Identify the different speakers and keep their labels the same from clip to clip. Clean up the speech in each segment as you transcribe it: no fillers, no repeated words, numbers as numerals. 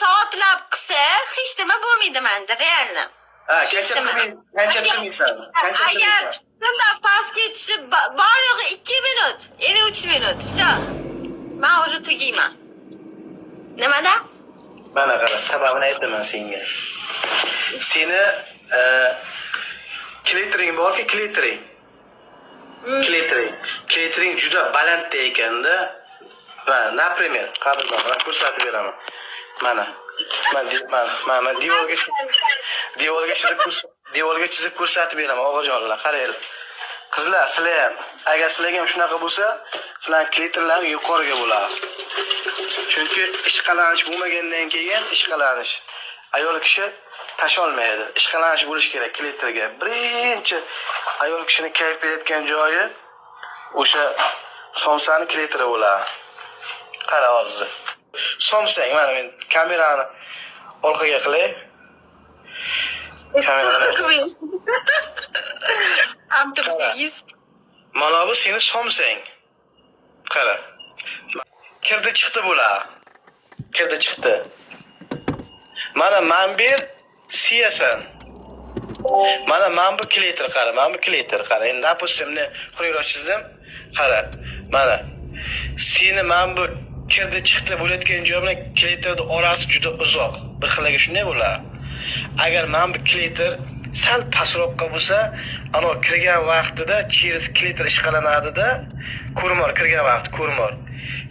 Speaker 1: Soatlab qilsa, hech nima bo'lmaydi manda, реально.
Speaker 2: Ha, кончать qilmay, кончать qilmaysan. Кончать
Speaker 1: Agar
Speaker 2: qilmaysan.
Speaker 1: Bundan pastga tushib, bor yo'g'i 2 minut или 3 minut, все. Man уже tugayman. Nimada?
Speaker 2: Mana qara, sababini aytaman senga. Seni klitoring borki, klitoring. Klitoring. Klitoring juda balandda ekanda. Va, например, qadrdon, man ko'rsatib beraman. Mana. Mana, mana, mana devorga chizib ko'rsatib beraman, og'ajonlar, qaranglar. Qizlar, sizlar ham, agar sizlarga ham shunaqa bo'lsa, sizlarning klitorlaring yuqoriga bo'ladi. Chunki ishqalanish bo'lmagandan keyin ishqalanish ayol kishi tasholmaydi. Ishqalanish bo'lishi kerak klitorga. Birinchi ayol kishini kayf berayotgan joyi o'sha somsani klitori bo'ladi. Qara hozir. Somsang, mana men kamerani orqaga qilay. Kamerani.
Speaker 1: Am tursiz.
Speaker 2: Mana bu seni somsang. Qara. Kirdi chiqdi bo'ladi. Kirdi chiqdi. Mana man bu siyasan. Mana bu klitor, qara, mana bu klitor, qara. Endi, допустим, ne xunukroq chizdim. Qara. Mana. Seni mana bu kirdi chiqdi bo'layotgan joy bilan klitorni orasi juda uzoq. Bir xilaga shunday bo'ladi. Agar mana bu klitor sal pastroqqa bo'lsa, ana kirgan vaqtida через klitor ishqalanadida, ko'rmor kirgan vaqt ko'rmor.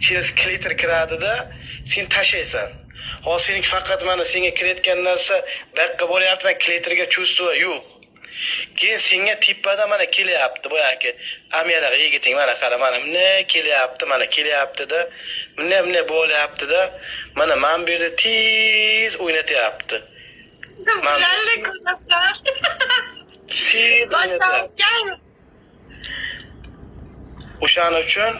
Speaker 2: Через klitor kiradida, sen tashlaysan. Hozir seniki faqat mana senga kirayotgan narsa bu yoqqa boryapti, man klitorga чувство yo'q. Keyin senga tepada mana kelyapti boyagi amiyalaq yigiting, mana qara, mana bunday kelyapti, mana kelyaptida, bunday bunday bo'lyaptida, mana bu yerda tez o'ynatyapti.
Speaker 1: Bularni ko'rasizlar.
Speaker 2: Tez o'ynatyapti.
Speaker 1: Boshdan
Speaker 2: O'shaning uchun.